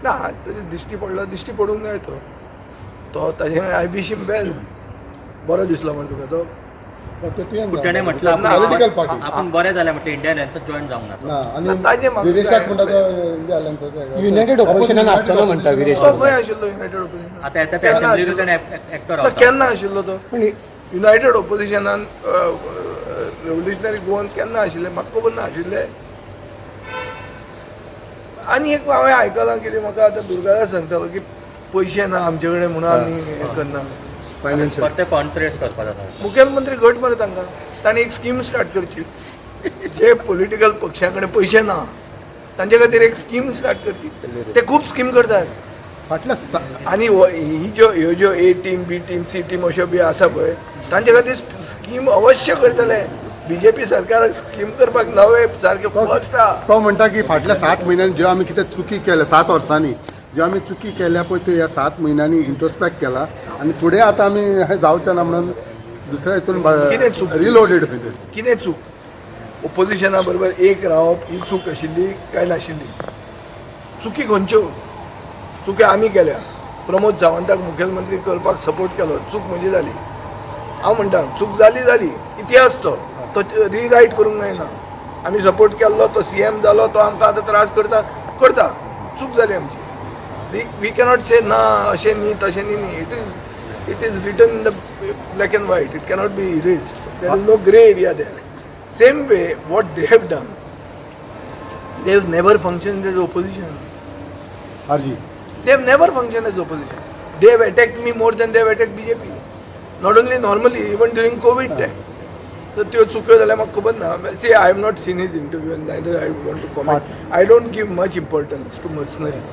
ना, ताजें दिश्टी पडलो, दिश्टी पडूंक जाय तो. तो ताजे I wish him well. बरो दिसलो मरे तुका तो? पूण तेणें म्हटलं पॉलिटिकल आपण पार्टी आपण बरें जालें म्हटलं, इंडिया अलायन्सात जॉईन जावंक ना तो. ना. ना, ताजें आनी म्हाका विरेशाक जाय. म्हणटा तो इंडिया अलायन्साचो. युनायटेड ऑपोजिशनान आसचो म्हणटा विरेश. तो खंय आशिल्लो युनायटेड ऑपोजिशन? आता येता त्या असेंब्लीतून तेणें एकटो रावता. केन्ना आशिल्लो तो पण युनायटेड ऑपोजिशनान? रेव्होल्युशनरी गोवन्स केन्ना आशिल्ले, म्हाका खबर ना आशिल्ले. आनी एक हांवें आयकलां कितें, म्हाका आतां दुर्गादास सांगतालो की पयशे ना आमचे कडेन म्हणून आमी हें करना. फायनान्शियल. परते फंड्स रेज करपाक जाता. मुखेलमंत्री घट मरे तांकां. तांणी एक स्कीम स्टार्ट करची. जे पॉलिटिकल पक्षां कडेन पयशे ना, तांचे खातीर एक स्कीम स्टार्ट करची. ते खूब स्कीम करतात. फाटल्या आनी ही ज्यो ह्यो ज्यो A team, B team, C team अश्यो बी आसा पळय, तांचे खातीर स्कीम अवश्य करतले. बीजेपी सरकार स्कीम करपाक नवे सारके फर्स्ट आहा. तो म्हणटा की फाटल्या 7 म्हयन्यांनी ज्यो आमी कितें चुकी केल्या, 7 वर्सांनी ज्यो आमी चुकी केल्या पळय, त्यो ह्या 7 म्हयन्यांनी इंट्रोस्पेक्ट केला आनी फुडें आतां आमी हें जावचें ना म्हणून दुसऱ्या हितून कितें चूक? रिलोडेड खंय तरी. कितें चूक? ओपोजिशना बरोबर एक रावप ही चूक आशिल्ली काय नाशिल्ली? चुकी खंयच्यो? चुकी आमी केल्या. प्रमोद सावंताक मुखेलमंत्री करपाक सपोर्ट केलो, चूक म्हजी जाली. हांव म्हणटा, चूक जाली जाली, इतिहास तो, तो रिरायट करूंक जायना. आमी सपोर्ट केल्लो, तो सीएम जालो, तो आमकां आतां त्रास करता करता. चूक जाली आमची. We cannot से ना अशें न्ही, तशें न्ही न्ही. It is written in the black and white. It cannot be erased. There is no grey area there. Same way, what they have done, they have never function as opposition. RG. They have never functioned as opposition. They have attacked me more than they have attacked BJP. Not only normally, even during COVID time. So त्यो चुक्यो जाल्यार म्हाका खबर ना. See, I have not seen his interview and neither I want to comment. I don't give much importance to mercenaries.